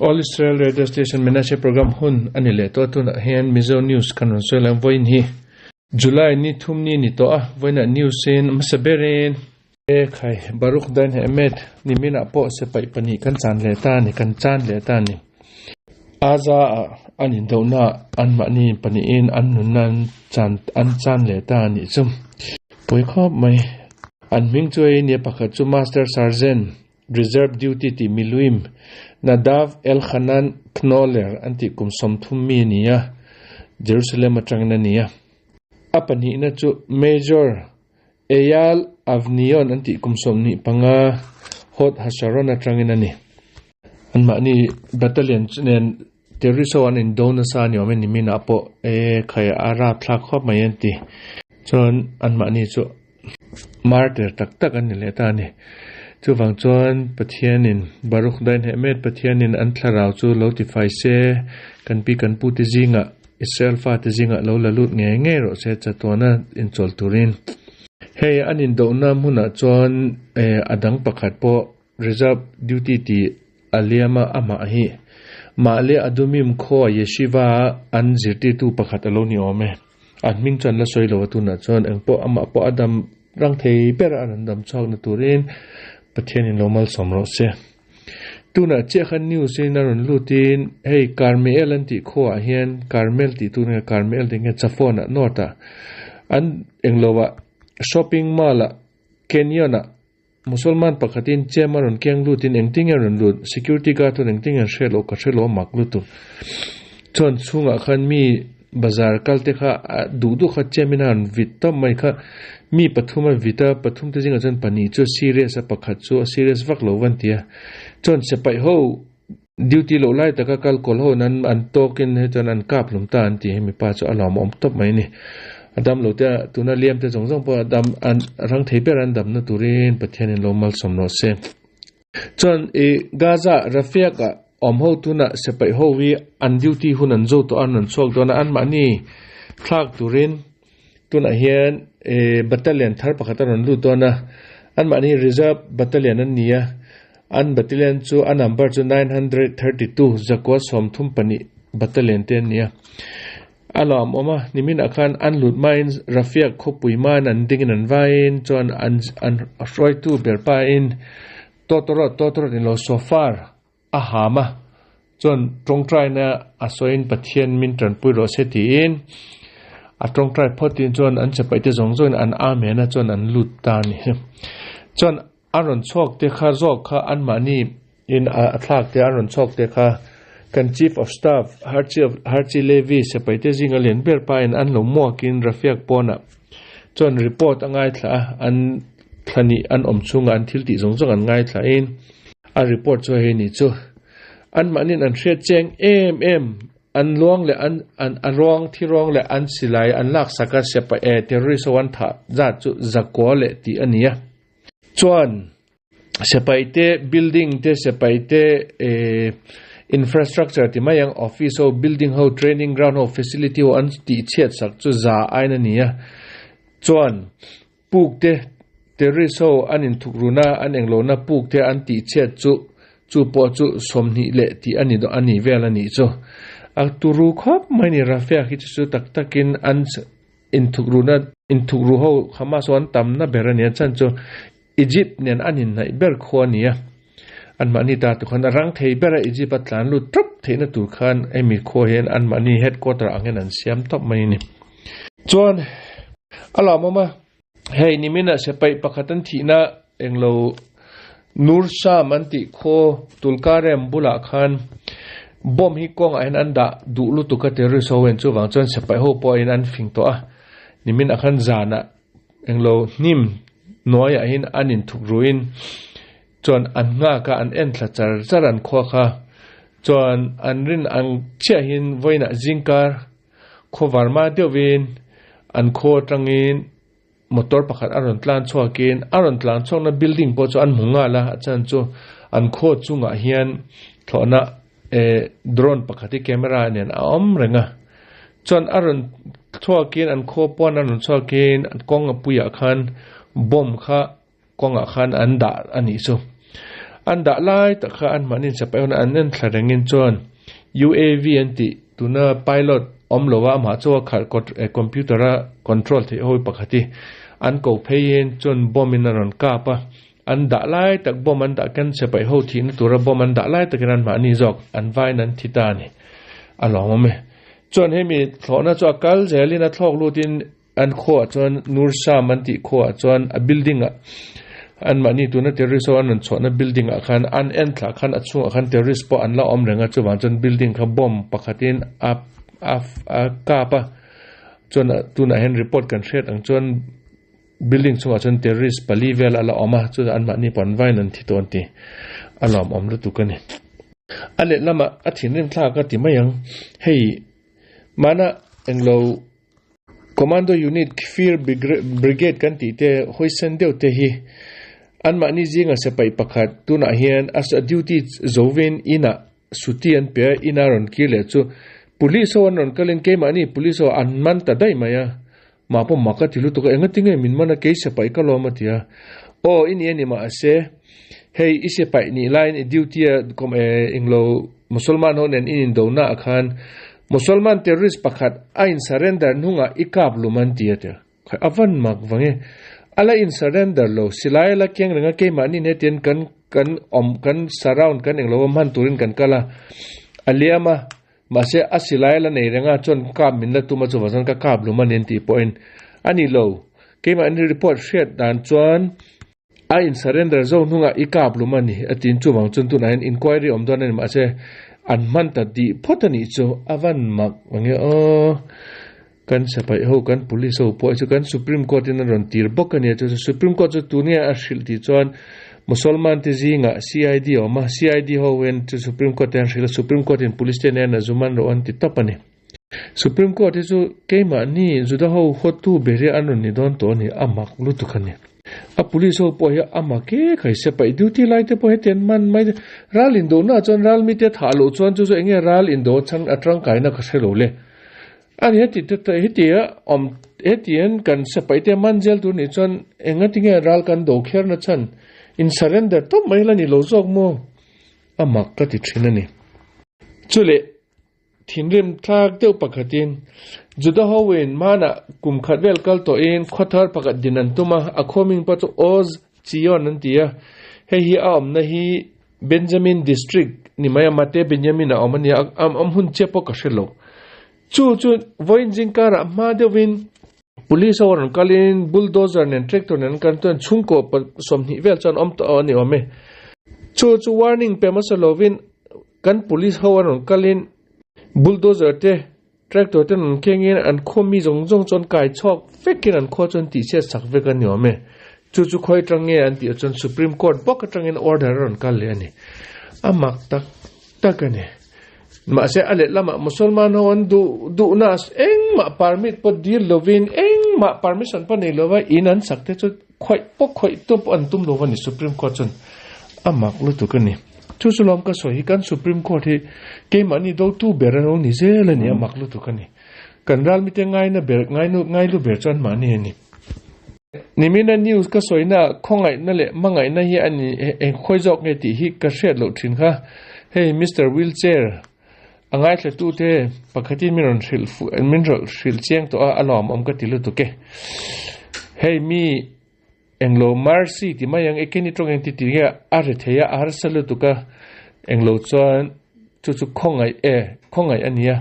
All Israel Radio Station Menashe program hun a ni leh tawh a, tunah hian Mizo News kan rawn sawi lang vawiin hi July ni thum ni ni tawh a, vawiinah news in hmasa berin E khai, Baruch Dain Hemet, niminah pawh sipaih pahnih kan chan leh ta a ni, kan chan leh ta a ni. Aza ah an indohna anmahni pahnihin an nunna an chan an chan leh ta a nih chu. Pawi khawp mai. An hming chu hei nia pakhat chu Master Sergeant Reserve Duty tih miluim Nadav Elchanan Knoller an tih kum 30 mi a ni a, Jerusalem atangin a ni a. A pahnihna chu Major Eyal Avnion an tih kum 25 Hod HaSharon atangin a ni. Anmahni battalion chu nen terrorist ho an indo nasa a ni awm e niminah pawh e khai a rapthlak khawp mai an ti. Chuan anmahni chu Martyr tak tak an ni leh ta a ni. Chuvang chuan Pathianin Baruch Dain Hemet Pathianin an thlarau chu lo tifai se, kan pi kan pu te zingah Israel fate zingah lo la lut ngei ngei rawh se chatuana inchawl turin. Hei an indohna hmunah chuan a dang pakhat pawh Reserve duty tih a liam a, amah hi Ma'ale Adumim khua Yeshiva an zirtirtu pakhat a lo ni awm e. An hming chuan la sawi lo a tunah chuan engpawh amah pawh a dam rang thei ber a, an rawn dam chhuakna turin Pathianin lo malsawm rawh se. Tunah chiah khan news in a rawn lutin hei Karmiel an tih khuaah hian Karmel tih tur nge Karmiel tih nge Chaphon-ah North-ah an engloah shopping mall-ah Canyon-ah Musalman pakhatin chem a rawn keng lutin engtin nge a rawn lut, security guard chuan engtin nge an hriat loh ka hre lo a mak lutuk. Chuan chhungah khan mi bazar kal te kha a duh duh kha chemin a rawn vit tawp mai kha mi pathum a vit a, pathum te zingah chuan pahnih chu a serious a, pakhat chu a serious vak lo va an ti a. Chuan sipai ho duty loh lai taka kal kawl ho nan an tawkin hei chuan an kap hlum ta an ti hi mipa chu a lawmawm tawp mai a ni. A dam lo te a tuna liam te zawng zawng pawh a dam an rang thei ber an damna turin Pathianin lo malsawm rawh se. Chuan i Gaza Rafiak ah awm ho tuna sipai ho hi an duty hun an zo tawh a an rawn chhuak dawn a anmahni thlak turin tunah hian battalion thar pakhat a rawn lut dawn a anmahni reserve battalion an ni a an battalion chu a number chu 932 zakua 32 battalion te an ni a a lawmawm a niminah khan an lut hmain Rafiak khawpui hmain an dingin an vaiin chuan an an hruaitu ber pain tawtawrawt tawtawrawt in lo sofar A ham a, chuan tawngtaina a sawiin Pathian min tanpui rawh se tiin a tawngtai phawtin chuan an chepaihte zawng zawngin an amen a chuan an lut ta a ni. Chuan a rawn chhuak te kha zawk kha anmahni in a thlak te an rawn chhuak te kha kan Chief of Staff Herzi Herzi Levy sepaihte zinga lian ber pain an lo muakin Rafiak pawnah chuan report a ngaithla a, an thlani an awm chhunga an thil tih zawng zawng an ngaithlain A report chu hei ni chu. Anmahniin an hriat cheng em em, an luang leh an an a ruang thi ruang leh an silai an laksak a siapa e terrorist ho an thah zat chu zakua leh tih a ni a. Chuan sipai te building te sipai te e infrastructure ti mai ang office ho building ho training ground ho facility ho an tih chhiat sak chu za ain a ni a. Chuan Puk te, terrorist ho an inthuk runa an englohna puk te an tih chhiat chu, chu pawh chu 20 leh tih a ni a ni vel a nih chu. A turu khawp mai ni Rafia khi chu chu tak takin an inthuk runa inthuk ru ho Hamas ho an tamna ber a ni a chhan chu Egypt nen an inhnaih ber khua a ni a. Anmahni ta tu khan a rang thei ber a Egypt a tlan lut tawp theihna tur khan hemi khua hian anmahni headquarter ang hian an siam tawp mai a ni. Chuan a lawmawm a, hei niminah sipai pakhat an thihna englo Nur Sham an tih khaw Tulkarem bulah khan bomb hi kawngah hian an dah duh lutuk a terrorist ho hian chuvang chuan sipai ho pawhin an fing tawh a, niminah khan zanah englo hnim hnuaiah hian an inthuk ruin chuan an nghak a an en thla char char an khua kha chuan an rin ang chiah hian vawiinah zingkar Khawvar hma deuhin an khaw atangin motor pakhat a rawn tlan chhuakin a rawn tlan chhuakna building pawh chu an hmu nghal a, a chhan chu an khaw chungah hian thlawhna eh drone pakhat hi camera nen a awm reng a, chuan a rawn chhuakin an khaw pawn a rawn chhuakin kawng a puiah khan bomb kha kawngah khan an dah a nih chu. An dah lai tak kha an mahni insapai hunah an en thla rengin chuan UAV an tih tuna pilot awm lo a amah chu a khalh computer a control theih ho pakhat hi an ko pheiin chuan bomb in a rawn kap a, an dah lai tak bomb an dah ken sipai ho thihna tura bomb an dah lai takin an mahni zawk an vaiin an thi ta a ni. A lawmawm e. Chuan hemi thlawhna chu a kal zelin a thlawk lutin An khuaah chuan Nur Sham an tih khuaah chuan a building ah anmahni tuna terrorist ho an rawn chhuahna building ah khan an en thlah khan a chhungah khan terrorist pawh an la awm reng a chuvang chuan building kha bomb pakhatin a a a kap a chuan tunah hian report kan hriat ang chuan building chhungah chuan terrorist pali vel a la awm a chutah anmahni pawh an vain an thi tawh an ti a lawmawm lutuk a ni. A lehlamah a thinrim thlak a ti mai ang hei mahna englo. Commando Unit Kfir Brigade kan tih te hawisan deuh te hi anmahni zinga sipai pakhat tunah hian a duty zovin inah suti an pe a, ina rawn kir leh chu Police ho an rawn kalin keimahni Police ho an man ta daih mai a, mah pawh mak a ti lutuk a, engatinge min man a kei sipai ka lawm a ti a, aw i ni a ni mahse hei i sipai nih laiin i duty a englo Musalman ho nen in indona ah khan Musalman terrorist pakhat a in surrender hnungah i kap lum an ti a tia. Khai a van mak vang e. A la in surrender lo, silai a la keng reng a keimahni hetian kan kan awm kan surround kan englo a hman turin kan kal a, a liam a, mahse a silai a la nei reng a chuan kap min la tum a chuvang chuan ka kap lum a ni an tih pawhin a ni lo. Keimahni report hriat dan chuan A in surrender zo hnungah i kap lum a ni a tiin chuvang chuan tunah hian inquiry awm dawn a ni mahse an hman ta dih phawt a nih chu a van mak ang e aw. Kan sipaih ho kan police ho pawh hi chu kan supreme court in a rawn tir bawk a nia chu supreme court chu tun nge a hrilh tih chuan Musalman te zingah CID a awm a CID ho hian chu supreme court te an hrilh a supreme court in police te nen a zum an rawh an ti tawp a ni. Supreme Court hi chu keimahni Juda ho hawtu ber hi an rawn ni dawn tawh a ni, a mak lutuk a ni. A police ho pawh hi a mak e khai se paih duty lai te pawh heti an man mai ral indo na chuan ral mite thah loh chuan chu chu enge ral indo chang a tangkaina ka hre lo le. Ani heti te heti a awm heti an kan sipai te man zel tur nih chuan engatinge ral kan do kher na chhan in surrender tawp mai la ni lo zawk maw a mak ka ti thin a ni. Chuleh Thinrim thlak deuh pakhatin Juda hoin hmanah kum khat vel kal tawhin khaw thar pakhat din an tum a, a khaw hming pawh chu Oz Zion an ti a. Hei hi a awmna hi Benjamin District ni mai a, Mate Benjamin a awm a nia, a awm hun chiah pawh ka hre lo. Chu chu vawiin zingkarah hma deuhin Police ho rawn kalin bulldozer nen tractor nen an kal chuan chhungkaw 20 vel chuan awm tawh a ni awm e. Chu chu warning pe hmasa lovin Kan police ho an rawn kalin bulldozer te tractor te rawn kengin an khaw mi zawng zawng chuan kai chhuak vekin an khua chuan tih chhiat sak vek a ni awm e. Chu chu khawi atang nge an tih ah chuan Supreme Court bawk atangin order a rawn kal leh a ni. A mak tak tak a ni. Mahse a lehlamah Musalman ho an duh duhna engmah permit pawh dil lovin engmah permission pawh nei lova in an sak te chu Khawih pawh khawih tu pawh an tum lo a ni Supreme Court chuan a mak lutuk a ni. Chu chu lawm ka sawi hi kan Supreme Court hi keimahni dotu ber an lo ni zel a ni a mak lutuk a ni. Kan ral mite ngaina ber ngainu ngailu ber chuan mahni a ni. Nimina news ka sawina khawngaihna leh hmangaihna hi a ni eng khawi zawk nge tih hi ka hriat loh thin kha. Hei Mister Wheelchair a ngaithlatute pakhatin min rawn hrilh fuh min rawn hrilh chiang tawh a a lawmawm ka ti lutuk e. Hei mi englo mercy ti mai ang e keni tawng eng ti ti nge a ri thei a a harsa lutuk a englo chuan chu chu khawngaih e khawngaih a nia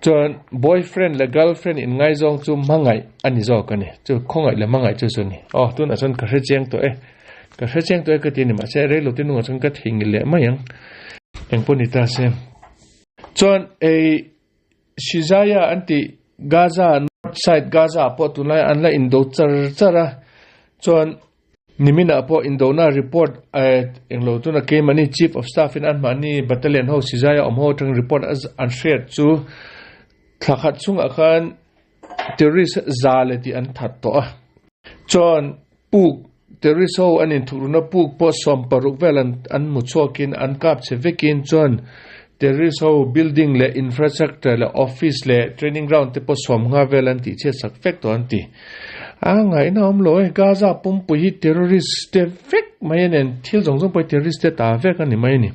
chuan boyfriend leh girlfriend in ngaizawng chu hmangaih a ni zawk a ni chu khawngaih leh hmangaih chu chu ni aw tunah chuan ka hre chiang tawh e. Ka hre chiang tawh e ka ti a ni mahse rei lo te nungah chuan ka theihnghilh leh mai ang. Engpawh ni ta se. Chuan ei Shizaya an tih Gaza North side Gaza ah pawh tunlai an la indo char char a chuan niminah pawh indona report englo tuna keimahni Chief of Staff in anmahni battalion ho Shizaya awm ho atang report an hriat chu thla khat chungah khan terrorist za leh tih an that tawh a chuan Puk, terrorist ho an inthukruna puk pawh 60 vel an an hmu chhuakin an kap chhe vekin chuan terrorist ho building leh infrastructure leh office leh training ground te pawh 50 vel an tih chhiat sak vek tawh an ti. A ngaihna awm lo e, Gaza pumpui hi terrorist te vek. mai a nen thil zawng zawng pawh hi terrorist te ta vek a ni mai a ni.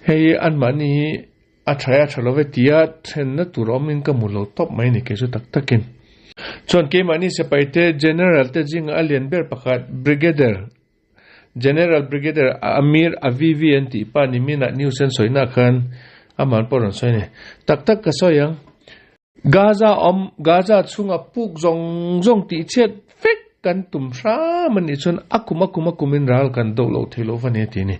Hei anmahni hi a tha e a tha lo ve tia thenna tur awmin ka hmu lo tawp mai a ni kei chu tak takin. Chuan keimahni sipai te General te zinga a lian ber pakhat Brigadier General Brigadier Amir Avivi an tih pa ni minah news an sawina khan amah pawh rawn sawi a ni. Tak tak ka sawi ang. Gaza awm, Gaza chhunga puk zawng zawng tih chhiat vek kan tum hram a nih chuan a kum a kum a kumin ral kan do loh theih loh va ni a ti a ni.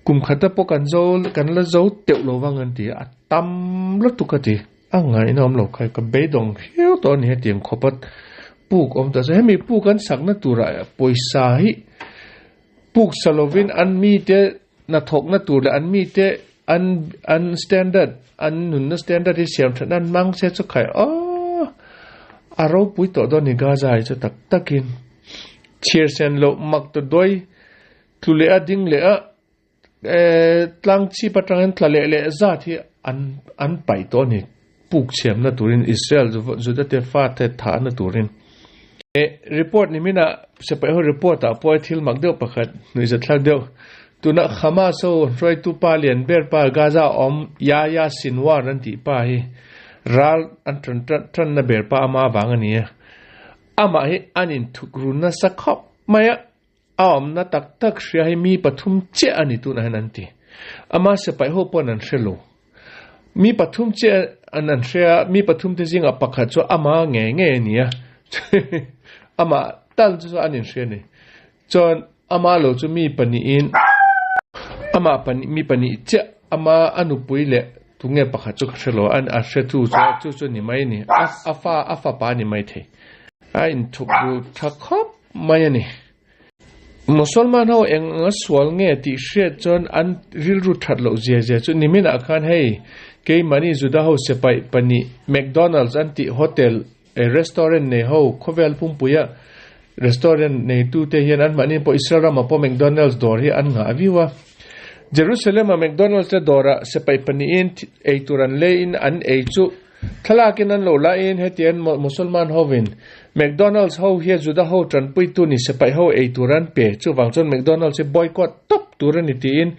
Kum khata pawh kan zo, kan la zo teuh lo vang an ti a, a tam lutuk a ti. A ngaihna awm lo khai ka beidawng hiau tawh a ni hetiang khawpa puk awm ta chu. Hemi puk an sakna turah pawisa hi puk sa lovin an mite hnathawkna tur leh an mite an an standard an nunna standard hi siam that nan hmang se chu khai aw a ropui tawh dawn ni Gaza hi chu tak takin chhir sen loh mak ta dawi tlu leh a ding leh a. Tlang chhip atangin tla leh leh zat hi an an paih tawh a ni. Puk chhiamna turin Israel Juda te fate thahna turin. Report ni minah sipai ho report ah pawh thil mak deuh pakhat hnuihzat thlak deuh. Tuna Hamas ho hruaitu pa lian ber pa Gaza awm Yahya Sinwar an tih pa hi ral an tan tanna ber pa ama avang a ni a. Amah hi an inthukru nasa khawp mai a. A awmna tak tak hria hi mi pathum chiah a ni tunah hian an ti. Ama sipai ho pawn an hre lo. Mi pathum chiah an an hria a, mi pathum te zingah pakhat chu ama ngei ngei a ni a. Amah tal chu chu an inhria a ni. Chuan ama lo chu mi pahnihin amah pahnih mi pahnih chiah ama a nupui leh tunge pakhat chu ka hre lo a, a hre tu chu chu chu a ni mai a ni. A fa a fapa a ni maithei. A inthup ru tha khawp mai a ni. Musalman ho eng anga sual nge tih hriat chuan an rilru that loh zia zia chu niminah khan hei keimahni Juda ho sipai pahnih McDonald's an tih hotel eh restaurant nei ho khawvel pumpuia restaurant neitute hian anmahni pawh Israel ramah pawh McDonald's dawr hi an nghah viau a. Jerusalem-a McDonald's te dawrah sipai pahnihin eitur an leiin an ei chu Thlalakin an lo lain hetian Musalman hovin McDonald's ho hi Juda ho tanpuitu ni sipai ho ei tur an pe, chuvang chuan McDonald's hi boycott tawp tur a ni tiin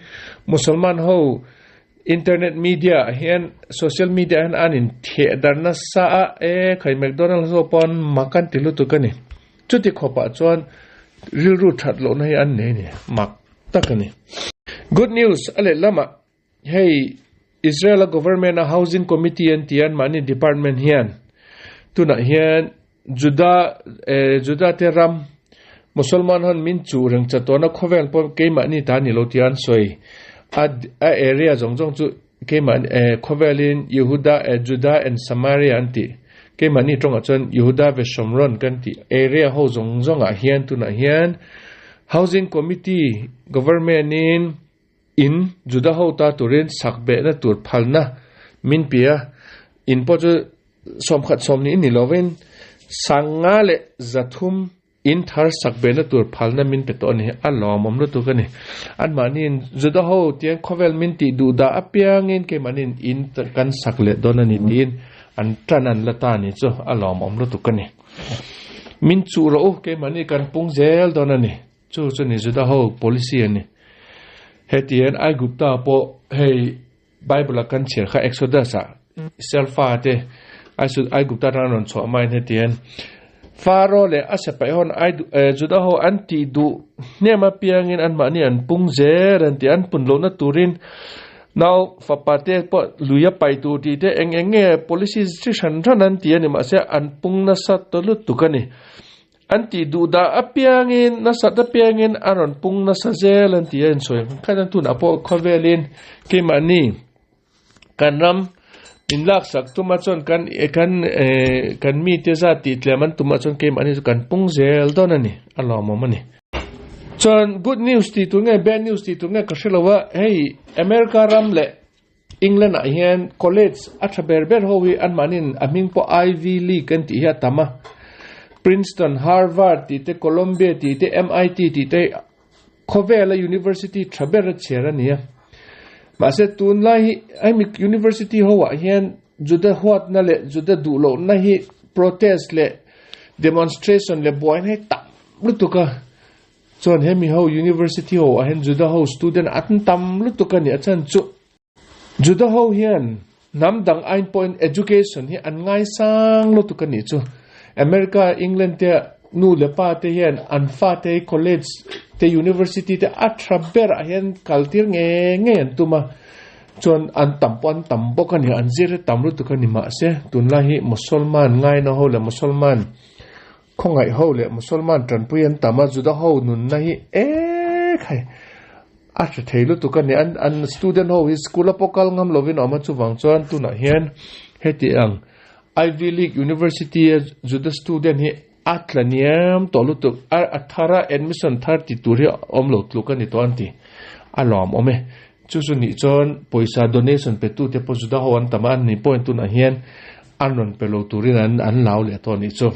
Musalman ho internet media ah hian social media ah hian an intheh dar nasa a, e khai McDonald's ho pawn mak an ti lutuk a ni. Chuti khawpah chuan rilru that lohna hi an nei a ni, mak tak a ni. Good news a lehlamah Hei Israel a government a housing committee an ti a anmahni department hian tunah hian Juda eh Juda te ram Musalman han min chuh reng cha tawhna khawvel pawh keimahni ta ni lo tia an sawi a a area zawng zawng chu keimah eh khawvelin Yehuda eh Juda and Samaria an tih keimahni tawngah chuan Yehuda ve Shomron kan tih area ho zawng zawngah hian tunah hian housing committee government in In Juda ho ta turin sak behna tur phalna min pe a, in pawh chu sawmkhat sawmni ni lovin sanga leh zathum in thar sak behna tur phalna min pe tawh a ni. A lawmawm lutuk a ni. Anmahniin Juda ho tiang khawvel min tih duh dah apiangin keimahniin in kan sak leh dawn a ni tiin an tan an la ta a ni chu a lawmawm lutuk a ni. Min chuh rawh u, keimahni kan pung zel dawn a ni. Chu chu ni Juda ho policy a ni. Hetiang Aigupta pawh hei Bible a kan chhiar kha Exodus ah Israel fa te Aigupta atanga an rawn chhuah hmain hetiang Pharaoh leh a sipai ho Juda ho an tih duh hnem apiangin anmahni an pung zel an ti an pun lohna turin nau fapa te pawh lui a pai tur tih te eng eng nge policy chi hran hran an ti a ni mahse an pung nasa ta lutuk a ni. An tih duh dah apiangin, nasat apiangin a rawn pung nasa zel an ti a insawi ang khan a tunah pawh khawvelin keimahni kan ram min laksak tuma chuan kan kan kan mite zat tih tlem an tumah chuan keimahni chu kan pung zel dawn a ni, a lawmawm a ni. Chuan good news tih tur nge bad news tih tur nge ka hre lo a, hei America ram leh England ah hian college a tha ber ber ho hi anmahniin a hming pawh Ivy League an tih hi a tam a. Princeton, Harvard tih te, Columbia tih te, MIT tih te khawvela university tha ber a chhiar a ni a. Mahse tunlai hi hemi university ho ah hian Juda huatna leh Juda duh lohna hi protest leh demonstration leh buaina hi tam lutuk a. Chuan hemi ho university ho ah hian Juda ho student an tam lutuk a ni a chhan chu Juda ho hian hnam dang ain pawhin education hi an ngaisang lutuk a nih chu. America, England te nu leh pa te hian an fate hi college te university te a tha ber ah hian kal tir ngei ngei an tum a, chuan an tam pawh an tam bawk a ni, an zir hi tam lutuk a ni mahse tunlai hi Mosolman ngaina ho leh Mosolman Khawngaih ho leh Musalman tanpui an tam a, Juda ho nunna hi ek hei a hre thei lutuk a ni. An an student ho hi school a pawh kal ngam lovin a awm a, chuvang chuan tunah hian heti ang Ivy League University a Juda student hi a tla niam tawh lutuk a, a thar a admission thar ti tur hi a awm lo tluk a ni tawh an ti. A lawm awm e. Chu chu nih chuan pawisa donation pe tute pawh Juda ho an tam a, an ni pawhin tunah hian an rawn pe lo turin an an lau leh tawh a nih chu.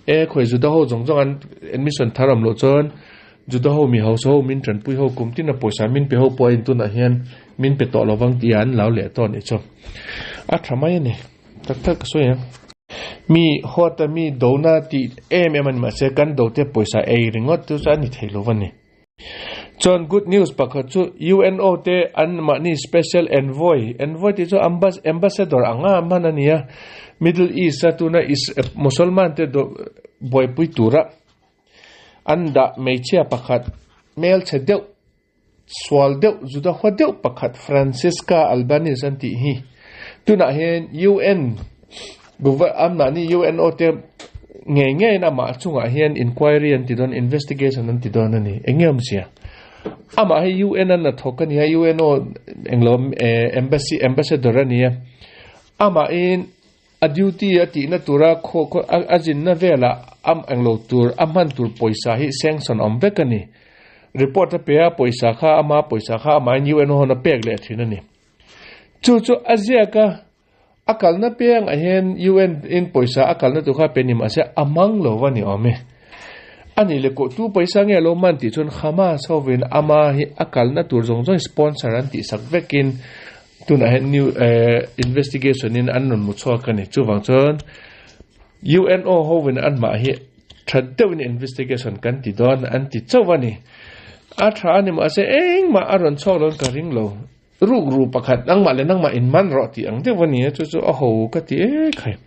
E khawi Juda ho zawng zawng an admission thar awm loh chuan Juda ho mi hausa ho min tanpui ho kum tin a pawisa min pe ho pawh a intunah hian min pe tawh lovang tih an lau leh tawh a nih chu. A tha mai a ni. Tak tak ka sawi ang. Mi huata mi dona tih em em a ni mahse kan dote pawisa ei ringawt chu a ni thei lo va ni. Chuan good news pakhat chu UNO te an mahni special envoy, envoy tih chu ambassador anga hman a ni a, Middle East a tuna Musalman te buaipui tura an dah hmeichhia pakhat hmelchhe deuh, sual deuh, juda hua deuh pakhat Francesca Albanese an tih hi tunah hian UN An mahni UNO te ngei ngeiin amah chungah hian inquiry an ti dawn, investigation an ti dawn a ni. Eng nge awmzia? Amah hi UN an a thawk a ni a, UNO englo embassy ambassador a ni a. Amahin a duty a tihna tura khaw khaw a zinna velah am englo tur a hman tur pawisa hi sanction awm vek a ni. Report a pe a, pawisa kha ama pawisa kha amahin UNO hawn a pek leh thin a ni. Chu chu a ziak a. A kalna piang ah hian UN in pawisa a kalna tur kha pe ni mahse a hmang lo va ni awm e. A nih leh kawhtu pawisa nge lo man tih chuan Hamas hovin ama hi a kalna tur zawng zawng sponsor an tih sak vekin tunah hian new investigation in an rawn mu chhuak a ni. Chuvang chuan UNO hovin anmah hi tha deuhin investigation kan ti dawn an ti chauh a ni. A tha a ni mahse engmah a rawn chhuak dawn ka ring lo. Rukru pakhat nangmah leh nangmah in man rawh tih ang deuh a ni a, chu chu a ho ka ti ek hai.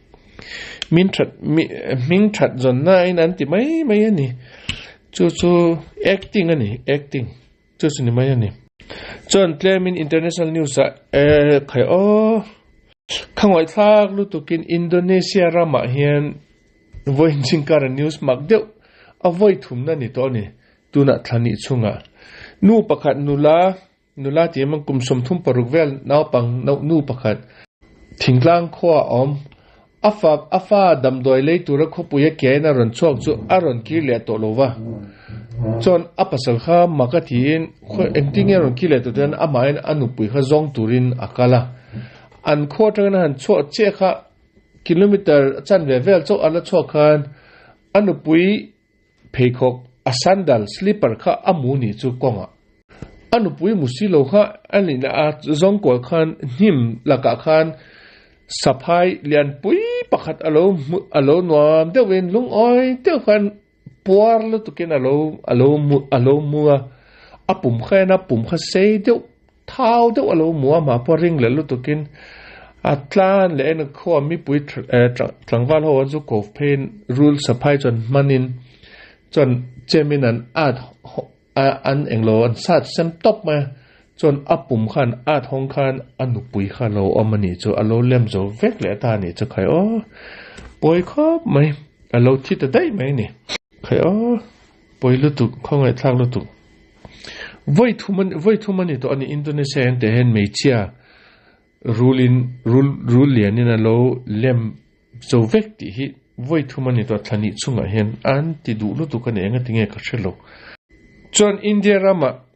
Min that mi hming that zawn na in an ti mai mai a ni. Chu chu acting a ni, acting. Chu chu ni mai a ni. Chuan tlemin international news ah e khai aw. Khangawih thlak lutukin Indonesia ramah hian vawiin chingkara news mak deuh a vawi thumna ni tawh a ni. Tunah thla nih chhungah nu pakhat nula Nula tih emang kum 36 vel naupang nu pakhat thingtlang khua a awm. A fa a fa damdawi lei tura khawpui a kiain a rawn chhuak chu a rawn kir leh tawh lo va. Chuan a pasal kha mak a tiin khaw engtin nge a rawn kir leh tawh chuan amahin a nupui kha zawng turin a kal a. An khua atangin a han chhuah chiah kha kilometer chanve vel chauh a la chhuak khan a nupui Pheikhawk a sandal, slipper, kha a mu nih chu kawngah a nupui mu si lo kha a nihna a zawng kual khan hnim lakah khan saphai lianpui pakhat a lo hmu a lo nuam deuhin lungawi deuh khan puar lutukin a lo a lo mu a lo mu a, a pum kha en a pum kha sei deuh thau deuh a lo mu a mah pawh ring leh lutukin a tlan leh en a khaw mipui tlangval ho an chu ko pheiin rul saphai chuan hmanin chuan chemin an at an englo an sat sem tawp mai a chuan a pum khan at hawng khan a nupui kha a lo awm a nih chu a lo lem zo vek leh ta a nih chu khai aw pawi khawp mai a lo thi ta daih mai a ni khai aw pawi lutuk khawngaihthlak lutuk. Vawi thum a vawi thum a ni tawh a ni Indonesia hian teh hian hmeichhia rul in rul rul lian in a lo lem zo vek tih hi vawi thum a ni tawh thla nih chungah hian an ti duh lutuk a ni eng atinge ka hre lo. Chuan India ramah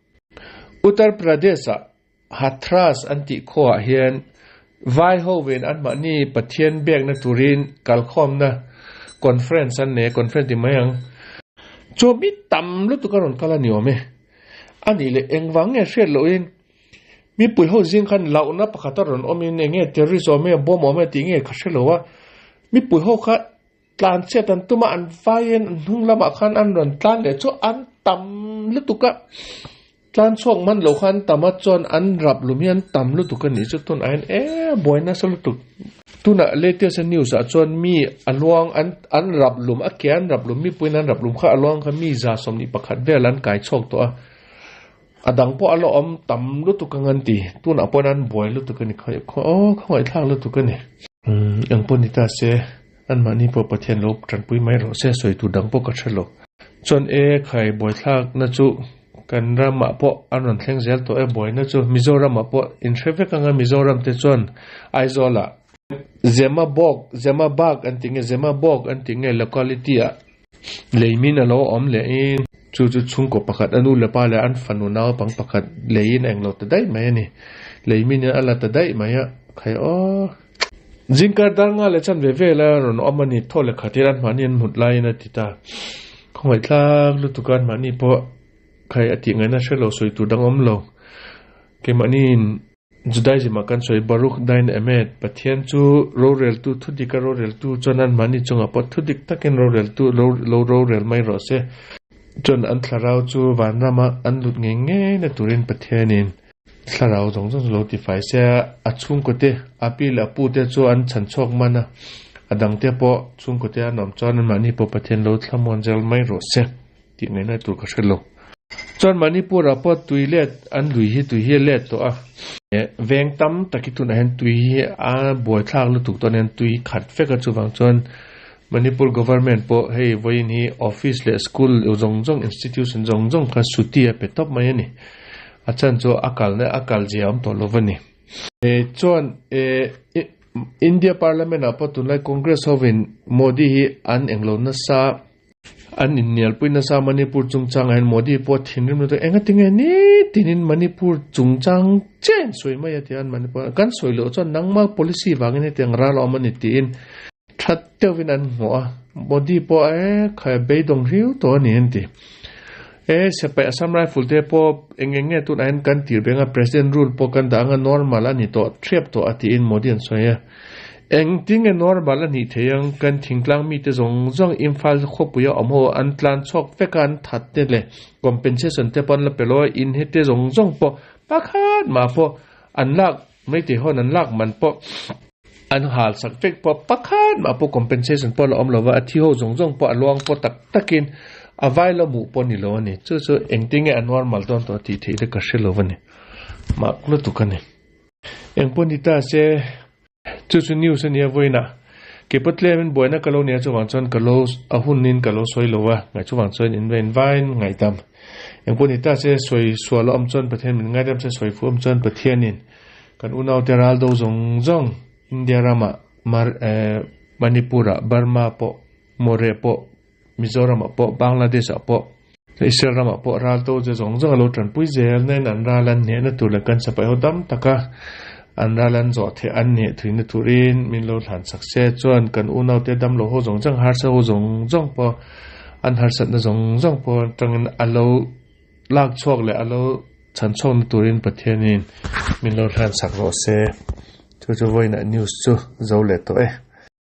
Uttar Pradesh ah Hathras an tih khuaah hian vai ho ven anmahni Pathian biakna turin kalkhawmna conference an nei a, conference ti mai ang. Chaw mi tam lutuk a rawn kal a ni awm e. A nih leh engvang nge hriat lohin mipui ho zing khan hlauhna pakhat a rawn awmin eng nge terrorist awm e, bomb awm e tih nge ka hre lo a, mipui ho kha tlan chhiat an tum a, an vaiin an hnung lamah khan an rawn tlan leh chu an tam. tam lutuk a, tlan chhuak man lo kha an tam a chuan an rap lum hi an tam lutuk a nih chu tunah hian e buai nasa lutuk. Tunah latest a news ah chuan mi a luang an an rap lum a ke an rap lum mipuiin an rap lum kha a luang kha mi 121 vel an kai chhuak tawh a. A dang pawh a la awm tam lutuk ang an ti. Tunah pawhin an buai lutuk a ni khaw khaw aw khawngaih thlak lutuk a ni. Umm eng pawh ni ta se anmahni pawh Pathian lo tanpui mai rawh se sawi tur dang pawh ka hre lo. Chuan e khai buaithlakna chu kan ramah pawh an rawn thleng zel tawh e buaina chu Mizoramah pawh in hre vek ang a Mizoram te chuan Aizawlah Zemabawk Zemabak an ti nge Zemabawk an ti nge locality ah Leimin a lo awm leh in chu chu chhungkaw pakhat a nu leh pa leh an fanu naupang pakhat leiin a englo ta daih mai a ni. Leimin in a la ta daih mai a, khai aw. Zingkar dar nga leh chan ve vel a rawn awm a ni, thaw leh khat hian an mahni an hmut laiin a ti ta. Khawngaih thlak lutuk a an mahni pawh khai a tih ngaihna hre lo sawi tur dang awm lo. Keimahniin. Judaism ah kan sawi Baruch Dain Emet, Pathian chu roreltu, thudika roreltu chuan anmahni chungah pawh thudik takin roreltu lo rorel mai rawh se. Chuan an thlarau chu vanrama an lut ngei ngei na turin Pathianin thlarau zawng zawng chu lo tifai se a, a chhungkawte, a pi leh a pute chu an chhan chhuak man a, a dangte pawh chhungkawte an awm chuan anmahni pawh Pathian lo thlamuan zel mai rawh se. Tih ngaihna tur ka hre lo. Chuan Manipur ah pawh tui let an lui hi tui hi a let tawh a. Veng tam tak hi tunah hian tui hi a buaithlak lutuk tawh nen tui khat vek a chuvang chuan Manipur government pawh hei vawiin hi office leh school zawng zawng institution zawng zawng kha suti a pe tawp mai a ni. A chhan chu a kalna a kal zia a awm tawh lo va ni. Chuan India parliament ah pawh tunlai Congress hovin Modi hi an englo nasa. An innialpui nasa Manipur chungchangah hian Modi pawh thinrim lutuk eng atinge nitinin Manipur chungchang chen sawi mai a ti a, Manipur kan sawi loh chuan nangma policy vangin hetiang ral a awm a ni tiin that deuhin an hmuh a, Modi pawh e khai beidawng hriu tawh a ni an ti. E sipai Assam Rifle te pawh eng eng nge tunah hian kan tir beng a, President rule pawh kan dah anga normal a ni tawh ṭhiap tawh a tiin Modi an sawi a. Engtinge normal a nih theih ang, kan thingtlang mite zawng zawng Imphal khawpuia awm ho an tlan chhuak vek a, an that te leh compensation te pawh an la pe lo a, in hete zawng zawng pawh pakhat mah pawh an lak mai tih hawn an lak man pawh an hal sak vek pawh pakhat mah pawh compensation pawh a la awm lo va, a thi ho zawng zawng pawh a luang pawh tak takin a vai lo hmuh pawh a ni lo a ni. Chu chu engtinge a normal dawn tawh tih theih te ka hre lo a ni. Mak lutuk a ni. Engpawh ni ta se, chu chu news a nia vawiinah keipawh tlemin buaina ka lo nia chuvang chuan ka lo a hunin ka lo sawi lo a, ngaih chuvang chuan in va in vain ngaihdam. Engpawh ni ta se, sawi sual a awm chuan Pathian min ngaidam se, sawi fuh awm chuan Pathianin kan unaute ral do zawng zawng India ramah Mar eh Manipur-ah Burma pawh Moreh pawh Mizoramah pawh, Bangladesh-ah pawh, Israel ramah pawh ral to che zawng zawng a lo tanpui zel nain an ral an hnehna tur leh kan sipai ho dam taka an ral an zawh theih an hneh thuina turin min lo hlan sak se chuan kan unaute damlo ho zawng zawng harsa ho zawng zawng pawh an harsatna zawng zawng pawh atangin a lo lak chhuak leh a lo chhan chhuakna turin Pathianin min lo hlan sak rawh se. Chu chu vawiinah news chu zo leh tawh e.